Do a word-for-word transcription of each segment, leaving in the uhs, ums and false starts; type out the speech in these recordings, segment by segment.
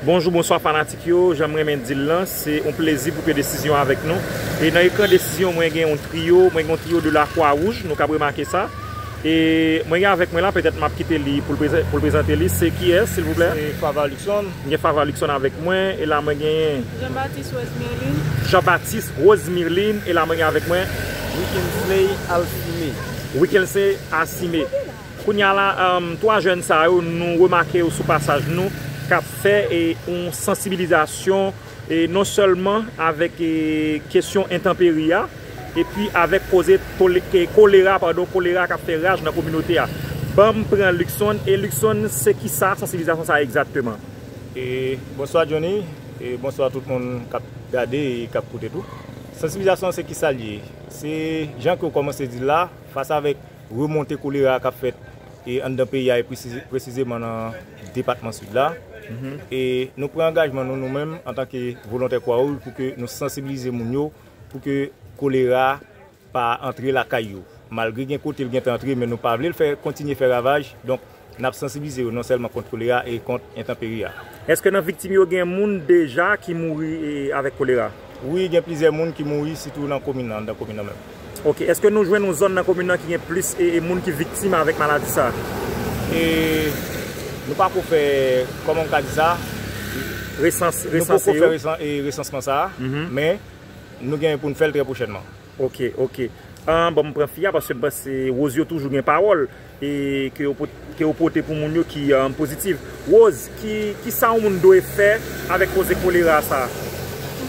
Bonjou, bonswa fanatik yo, jan m renmen di l lan, se yon plezi pou pran desizyon avèk nou. E nan ekran desizyon, mwen gen yon triyo, mwen gen yon triyo de la Croix Rouge, nou kab remake sa. E mwen gen avèk mwen la, petèt m ap kite li pou l preze-, pou l prezante li. Se kiyès, silvouplè? Se Favre Luckson. M gen Favre Luckson avèk mwen, e la mwen genyen Jean Baptiste Rosemirlin. Jean Baptiste Rosemirlin, e la mwen gen avèk mwen Wickensley Alcimé. Wickensley Alcimé. Kounye a la, um, twa jèn sa yo, nou remake yo sou pasaj nou, k ap fè, e, yon sansibilizasyon, e, non sèlman avèk, e, kesyon entanperi a, epi avèk koze tole-, ke kolera, padon, kolera k ap fè raj nan kominote a. Ban m pran Luckson, e Luckson, se ki sa sansibilizasyon sa a egzakteman? E, bonswa Johnny, e bonswa tout moun k ap gade e k ap koute tou. Sansibilizasyon se ki sa l ye? Se jan ke w kòmanse di l la, fas avèk remonte kolera k ap fèt e anndan peyi a, e presize-, presizeman nan depatman Sid la. E nou pran angajman nou, nou menm, antanke volontè Kwa Wouj, pou ke nou sansibilize moun yo, pou ke kolera pa antre lakay yo. Malgre gen kote l gentan antre, men nou pa vle l fè, kontinye fè ravaj. Donk, n ap sansibilize yo non sèlman kont kolera e kont entanperi a. Èske nan viktim yo gen moun deja ki mouri, e, avèk kolera? Wi, gen plizyè moun ki mouri, sitou nan komin nan, anndan komin nan menm. Ok, èske nou jwenn yon zòn nan komin nan ki gen plis, e, e, moun ki viktim avèk maladi sa? E nou pako fè, kòman m ka di sa? Resans-, nou poko fè resan-, e, resansman sa a, men nou gen pou n fè l trè pwochènman. Ok, ok. An, ban m pran fi a, paske m panse woz yo toujou gen pawòl, e ke yo pot-, ke yo pote pou moun yo ki, an, pozitif. Woz, ki, ki sa yon moun dwe fè avèk koze kolera sa?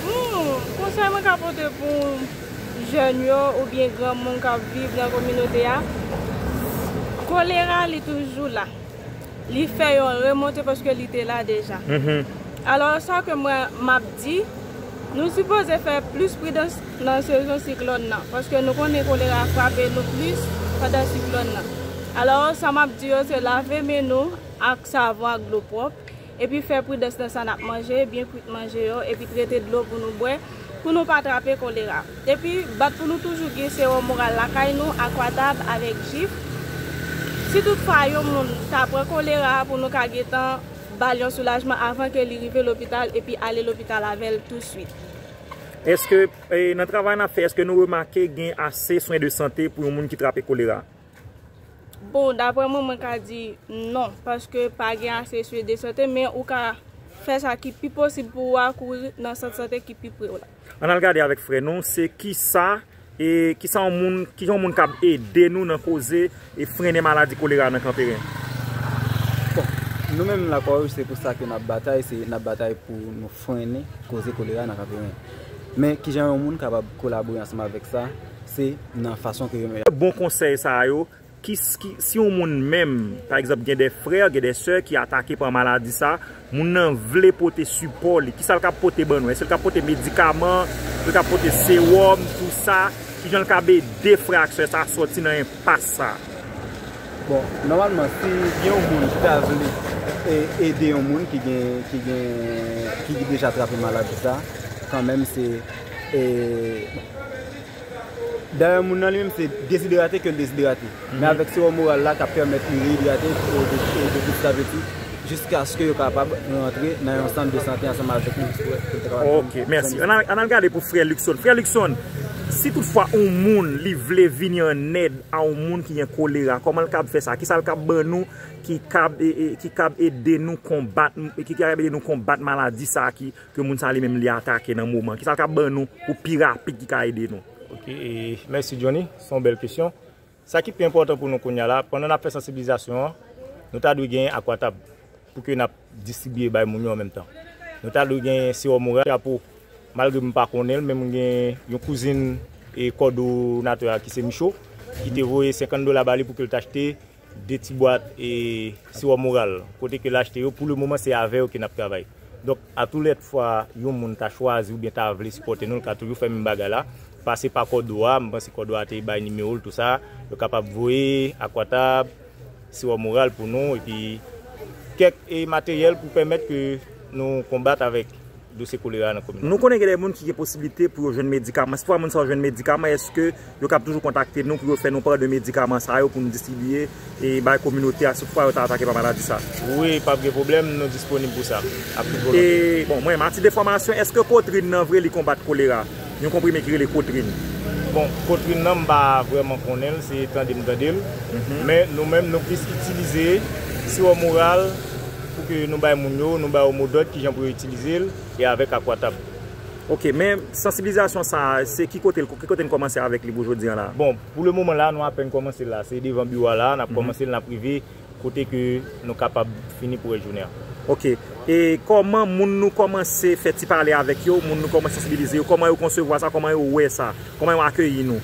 Bon, konsèy mwen ka pote pou jèn yo oubyen granmoun k ap viv nan kominote a, kolera li toujou la. Li fè yon remonte paske li te la deja. Alò, sa ke mwen m ap di, nou sipoze fè plis pridans nan sezon siklòn nan, paske nou konnen kolera frape nou plis pandan siklòn nan. Alò, sa m ap di yo, se lave men nou ak savon ak dlo pwòp, epi fè pridans nan sa n ap manje, byen kwit manje yo, epi trete dlo pou nou bwè, pou nou pa trape kolera. Epi, bat pou nou toujou gen sewòm oral lakay nou, Aquatab avèk Jif. Si toutfwa yon moun ta pran kolera, pou nou ka gentan ba l yon soulajman avan ke li rive lopital, epi ale lopital avè l touswit. Èske, e, nan travay n ap fè, èske nou remake gen ase swen de sante pou yon moun ki trape kolera? Bon, daprè mwen, mwen ka di non, paske pa gen ase swen de sante, men ou ka fè sa ki pi posib pou w a kouri nan sant sante ki pi pre w la. Ann al gade avèk frè nou, se kisa, e, kisa yon moun, kijan yon moun kab ede nou nan koze e frennen maladi kolera nan Kanperen? Bon, nou menm Lakwa Wouj, se pou sa ke n ap batay, se n ap batay pou nou frennen koze kolera nan Kanperen. Men kijan yon moun kapab kolabore ansanm avèk sa, se nan fason ke yo bon konsèy sa yo, ki, ki, si yon moun menm, pa egzanp, gen de frè, gen de sè ki atake pa maladi sa, moun nan vle pote sipò li, kisa l kab pote ban nou? Èske l kab pote medikaman? Èske l kab pote sewòm, tou sa? Kijan l kab ede frè ak sè sa sòti nan enpas sa? Bon, nòmalman, si gen yon moun ki ta vle, e, ede yon moun ki gen, ki gen, ki deja trape maladi sa, kanmenm se, e, dayè moun nan li menm se dezidrate ke l dezidrate. Men avèk sewòm oral la k ap pèmèt li reyidrate, e, de, e, de piti a piti, jiskaske yo kapab rantre nan yon sant de sante ansanm avèk li pou, pou l te kapab jwenn. Ok, mèsi. Ann al, ann al gade pou frè Luckson. Frè Luckson, si toutfwa yon moun li vle vini an èd a yon moun ki gen kolera, kòman l kab fè sa? Kisa l kab ban nou ki kab, e, e, ki kab ede nou konbat, ki kab ede nou konbat maladi sa ki, ke moun sa li menm li atake nan moman? Kisa l kab ban nou pou pi rapid ki ka ede nou? Ok, e, mèsi Johnny, se yon bèl kesyon. Sa ki pi enpòtan pou nou kounye a la, pandan n ap fè sansibilizasyon an, nou ta dwe gen Aquatab pou ke n ap distribiye bay moun yo an menm tan. Nou ta dwe gen sewòm oral, chapo, malgre m pa konnen l, men m gen yon kouzin e kòdonatè a ki se Micho, ki te voye senkant dola ba li pou ke l t achte de ti bwat e sewòm oral, kote ke l achte yo. Pou le moman, se avè yo ke n ap travay. Donk, a tou lè fwa yon moun ta chwazi oubyen ta vle sipòte nou, l ka toujou fè menm bagay la. Pase pa kòdo a, m panse kòdo a te bay nimewo l, tou sa. Yo kapab voye Aquatab, sewòm oral pou nou, epi kèk, e, materyèl pou pèmèt ke nou konbat avèk dosye kolera nan komin nan. Nou konnen gen de moun ki gen posiblite pou yo jwenn medikaman. Si fwa moun sa yo jwenn medikaman, èske yo kab toujou kontakte nou pou yo fè nou pa de medikaman sa yo pou nou distribiye e bay kominote a si fwa yo ta atake pa maladi sa? Wi, p ap gen pwoblèm, nou disponib pou sa. Ak tout volonte. E, bon, mwen, a tit de enfòmasyon, èske Kotrin nan vre li konbat kolera? Yon konprime ki rele Kotrin. Bon, Kotrin nan, m pa vrèman konnen l, se tande m tande l. Men nou menm, nou plis itilize siwòm oral pou ke nou bay moun yo, nou bay yo modòd kijan pou yo itilize l, e avèk akwatab. Ok, men sansibilizasyon sa a, se ki kote l, ki kote n kòmanse avèk li pou jodi an la? Bon, pou le moman la, nou apèn kòmanse la. Se devan biwo a la, n ap kòmanse l, n ap rive kote ke nou kapab fini pou rès jounen an. Ok. E kòman moun nou kòmanse fè ti pale avèk yo, moun nou kòmanse sansibilize yo, kòman yo konsevwa sa, kòman yo wè sa, kòman yo akeyi nou?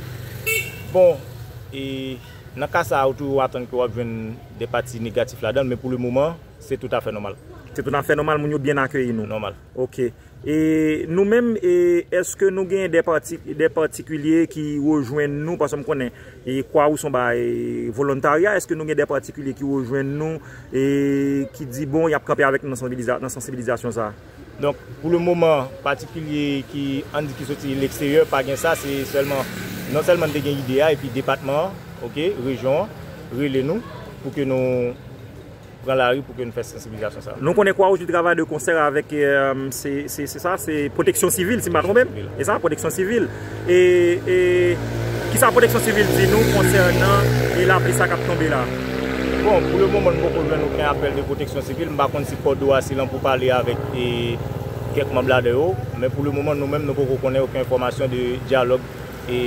Bon, e nan ka sa a, ou toujou atann ke w ap jwenn de pati negatif ladan l, men pou le moman, se toutafè nòmal. Se toutafè nòmal, moun yo byen akeyi nou. Nòmal. Ok. E nou menm, e, èske nou gen de pati, de patikilye ki rejwenn nou? Paske m konnen, e, Kwawouj se yon bagay volontarya. Èske nou gen de patikilye ki rejwenn nou, e, ki di, bon, y ap kanpe avèk nou nan sansibiliza-, nan sansibilizasyon sa a? Donk, pou le moman, patikilye ki, ann di ki soti leksteryè, pa gen sa, se sèlman, non sèlman n te gen ide a, epi depatman an, ok, rejyon an, rele nou pou ke nou pran lari pou ke nou fè sansibilizasyon sa a. Nou konnen Kwawouj li travay de konsè avèk, e, se, se, se sa, se Pwoteksyon Sivil, si m pa twonpe m. Sivil. E sa, Pwoteksyon Sivil. E, e kisa Pwoteksyon Sivil di nou konsènan, e, lapli sa k ap tonbe la? Bon, pou le moman, nou poko jwenn okenn apèl de Pwoteksyon Sivil. M pa konn si kòdo a se lan pou pale avèk, e, kèk manm ladan yo. Men pou le moman, nou menm, nou poko konnen okenn enfòmasyon de dyalòg e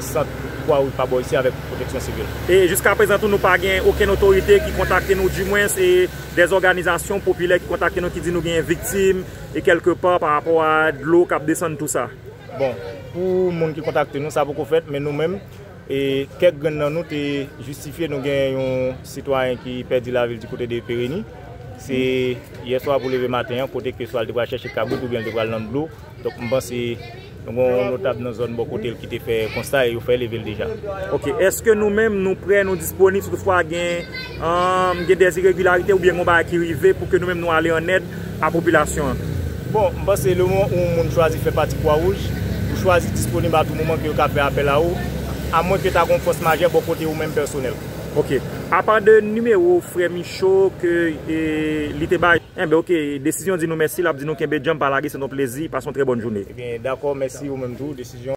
sant Kwawouj pa bò isi avèk Pwoteksyon Sivil. E jiska prezan tou, nou pa gen okenn otorite ki kontakte nou, dimwens, e dè òganizasyon popilè ki kontakte nou, ki di nou gen viktim, e kèlkepa pa rapò a dlo k ap desann, tou sa. Bon, pou moun ki kontakte nou, sa poko fèt, men nou menm, e kèk grenn nan nou te jistifye nou gen yon sitwayen ki pèdi lavi l di kote de Pereni. Se yè swa pou leve maten an, kote ke swa l te pral chèche kabrit oubyen l te pral nan dlo. Donk, m panse nou gen yon notab nan zòn bò kote l ki te fè konsta e yo fè leve l deja. Ok. Èske nou menm, nou prè, nou disponib si toutfwa gen, um, gen dè iregilarite oubyen gen yon bagay ki rive pou ke nou menm nou ale an èd a popilasyon an? Bon, m panse le moman ou yon moun chwazi fè pati Kwawouj, ou chwazi disponib a tou moman ke yo ka fè apèl a ou, amwen ke ta gen yon fòs majè bò kote ou menm pèsonèl. Ok. Apa de nimewo frè Micho ke, e, li te bay, enben, ok, Desizyon di nou mèsi, l ap di nou kenbe djanm, pa lage, se yon plezi, pase yon trè bòn jounen. Ebyen, dakò, mèsi ou menm tou, Desizyon.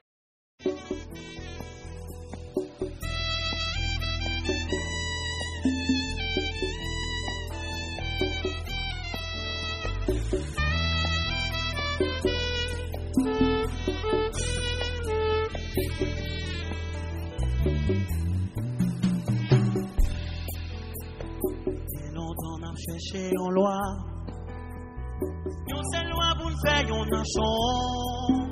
Gen lontan n ap chèche yon lwa. Yon sèl lwa pou n fè yon nasyon.